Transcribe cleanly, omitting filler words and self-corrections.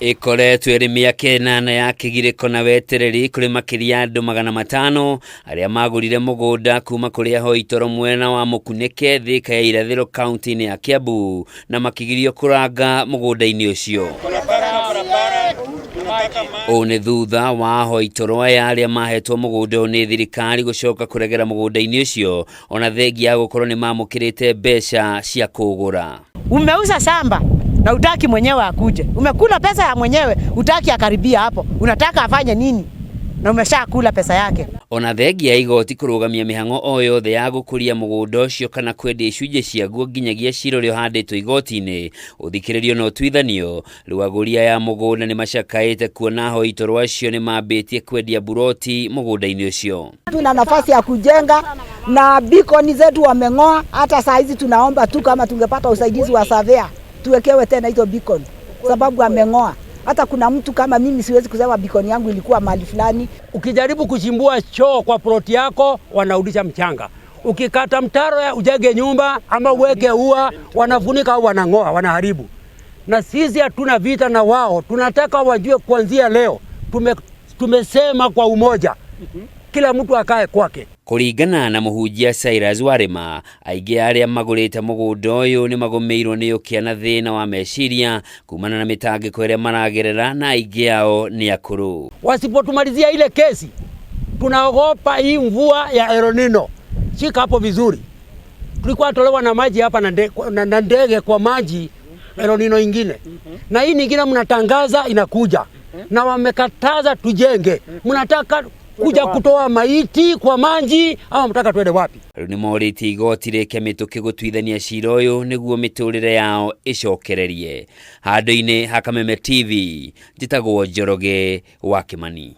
Ĩkoretwo ĩrĩ mĩaka 8 ya kĩgirĩko na wetereri kũrĩ makĩria andũ 500 arĩa magũrire mũgũnda kuma kũrĩ ahoi toro mwena wa Mũkunĩke, Thika ya Irathĩro, kaunti-inĩ ya Kiambu, na makĩgirio kũranga mũgũnda-inĩ ũcio. Ũũ nĩ thutha wa ahoi toro aya arĩa mahetwo mũgũnda ũyũ nĩ thirikari gũcoka kũregera mũgũnda-inĩ ũcio ona thengia ya gũkorwo nĩ mamũkĩrĩte mbeca cia kũũgũra. Umeuza shamba na hutaki mwenyewe akuje. Umekula pesa ya mwenyewe, hutaki akaribia hapo. Unataka afanye nini? Na umeshakula pesa yake. Ona thengia ya igoti kũrũgamia mĩhang'o o yothe ya gũkũria mũgũnda ũcio kana kwendia icunjĩ ciaguo nginyagia cira ũrĩa ũhandĩtwo igoti-inĩ ũthikĩrĩrio na ũtuithanio. Rĩu agũri aya a mũgũnda nĩ macakaĩte kuona ahoi toro acio nĩ mambĩtie kwendia mburoti mũgũnda-inĩ ũcio. Tuna nafasi ya kujenga na beacon zetu wameng'oa. Hata saa hizi tunaomba tu kama tungepata usaidizi wa surveyor tuwekewe tena hizo beacon, sababu ameng'oa. Hata kuna mtu kama mimi siwezi kusema beacon yangu ilikuwa mahali fulani. Ukijaribu kuchimbua choo kwa ploti yako wanarudisha mchanga. Ukikata mtaro ya ujenge nyumba ama uweke ua, wanafunika au wanang'oa, wanaharibu. Na sisi hatuna vita na wao, tunataka wajue kuanzia leo tumesema kwa umoja, kila mtu akae kwake. Kũringana na mũhunjia Cyrus Warĩma, aingĩ arĩa magũrĩte mũgũnda ũyũ nĩ magũmĩirwo nĩ ũkĩa na thĩna wa meciria kumana na mĩtangĩko ĩrĩa maragerera, na aingĩ ao nĩ akũrũ. Wasipotumalizia ile kesi, tunaogopa hii mvua ya El Nino. Shika hapo vizuri. Tulikuwa tolewa na maji hapa na ndege kwa maji El Nino ingine. Na hii nyingine mnatangaza inakuja. Na wamekataza tujenge. Mnataka kuja kutoa maiti kwa maji ama mtaka twende wapi? Rĩu nĩ morĩtie igoti rĩke mĩtũkĩ gũtuithania cira ũyũ nĩguo mĩtũrĩre yao ĩcokererie. Handũ-inĩ ha Kameme TV, njĩtagwo Njoroge wa Kĩmani.